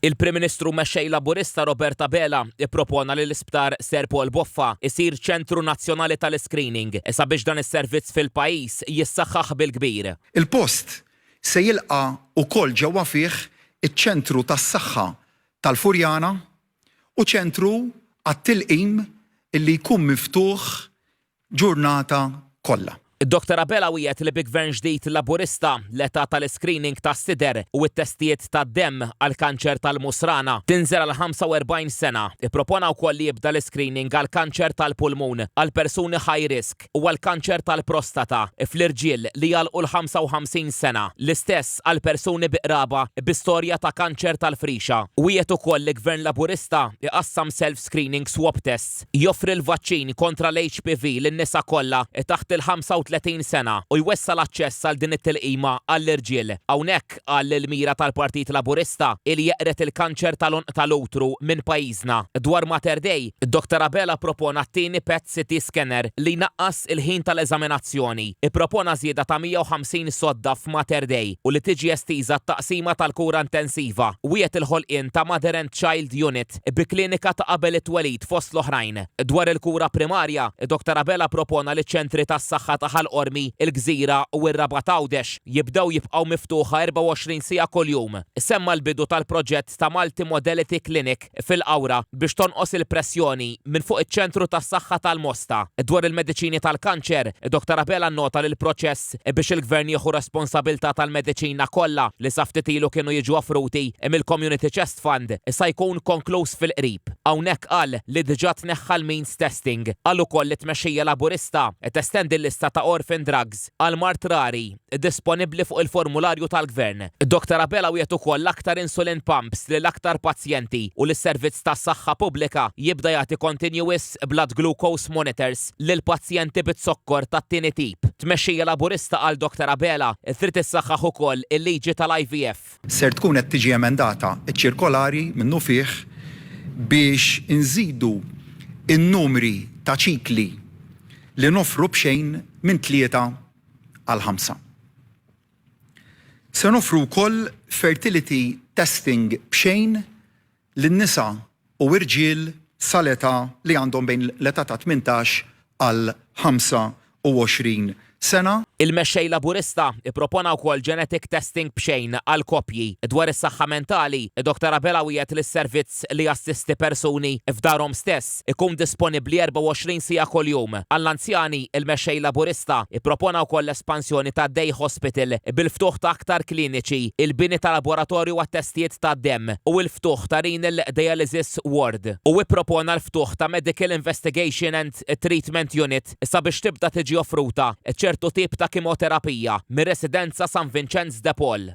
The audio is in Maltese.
Il-Prim Ministru u Mexxej Laburista Robert Abela ppropona li l-Isptar Sir Paul Boffa jsir ċentru nazzjonali tal-iscreening sabiex dan is-servizz fil-pajjiż jissaħħaħ bil-kbir. Il-post se jilqa' wkoll ġewwa fih iċ-ċentru tas-saħħa tal-Furjana u ċentru għat-tilqim illi jkun miftuħ ġurnata kollha. Dottor Abela wiegħed li bi Gvern ġdid Laburista, l-età tal-iscreening tas-sider u t-testijiet tad-demm għall-kanċer tal-musrana tinżel għal 45 sena. Ippropona wkoll li jibda l-iscreening għall-kanċer tal-pulmun għal persuni high risk u għall-kanċer tal-prostata fl-irġiel li jagħlqu l-55 sena. L-istess għal persuni bi qraba bi storja ta' kanċer tal-frixa. Wiegħed ukoll li Gvern Laburista jqassam self-screening swab tests Joffri l-vaċċin kontra l-HPV lin-nisa kollha taħt il-35 sena u jwessa' l-aċċess għal din it-tilqima għall-irġiel. Hawnhekk, qal li l-mira tal-Partit Laburista hi li jeqred il-kanċer tal-għonq tal-utru minn pajjiżna. Dwar Mater Dei, Dottor Abela ppropona t-tieni PET CT scanner li jnaqqas il-ħin tal-eżaminazzjoni. Ippropona żieda ta' 150 sodda f'Mater Dei u li tiġi estiża t-taqsima tal-kura intensiva. Wiegħed il-ħolqien ta' Mother and Child Unit bi klinika ta' qabel it-twelid fost l-oħrajn. Dwar il-kura primarja, Dottor Abela ppropona li ċ-ċentri tas-saħħa ta' Ħal Qormi, il-Gżira u r-Rabat Għawdex jibdew jibqgħu miftuħa 24 siegħa kuljum. Semma l-bidu tal-proġett ta' Multi Modality Clinic fil-Qawra biex tonqos il-pressjoni minn fuq iċ-ċentru tas-saħħa tal-Mosta. Dwar il-mediċini tal-kanċer, Dottor Abela nnota li l-proċess biex il-Gvern jieħu responsabilità tal-mediċina kollha li sa ftit ilu kienu jiġu offruti mill-Community Chest Fund sa jkun konkluż fil-qrib. Hawnhekk qal li diġà tneħħa l-means testing. Qal ukoll li t-tmexxija Laburista testendi l-lista ta' orphan drugs għal mard rari disponibbli fuq il-formularju tal-Gvern. Dottor Abela wiegħed ukoll aktar insulin pumps lil aktar pazjenti u li s-servizz tas-saħħa pubblika jibda jagħti continuous blood glucose monitors lill-pazjenti biz-zokkor tat-tieni tip. Tmexxija Laburista qal Dottor Abela trid issaħħaħ ukoll il-liġi tal-IVF. Ser tkun qed tiġi emendata ċ-ċirkolari minnufih biex inżidu n-numri ta' ċikli li noffru b'xejn minn tlieta għal ħamsa. Se noffru wkoll fertility testing b'xejn lin-nisa u irġiel sal-età li għandhom bejn l-età ta' 18 għal 25 sena. Il-Mexxej Laburista ppropona wkoll genetic testing b'xejn għal koppji. Dwar is-saħħa mentali, Dottor Abela wiegħed li s-servizz li jassisti persuni f'darhom stess ikun disponibbli 24 siegħa kuljum. Għall-anzjani, il-Mexxej Laburista ppropona wkoll l-espansjoni ta' day hospital bil-ftuħ ta' aktar kliniċi, il-bini ta' laboratorju għat-testijiet tad-demm u l-ftuħ ta' renal dialysis ward. Hu ppropona l-ftuħ ta' medical investigation and treatment unit sabiex tibda tiġi offruta ċertu tip ta' kimoterapija mir-residenza San Vinċenz de Paul.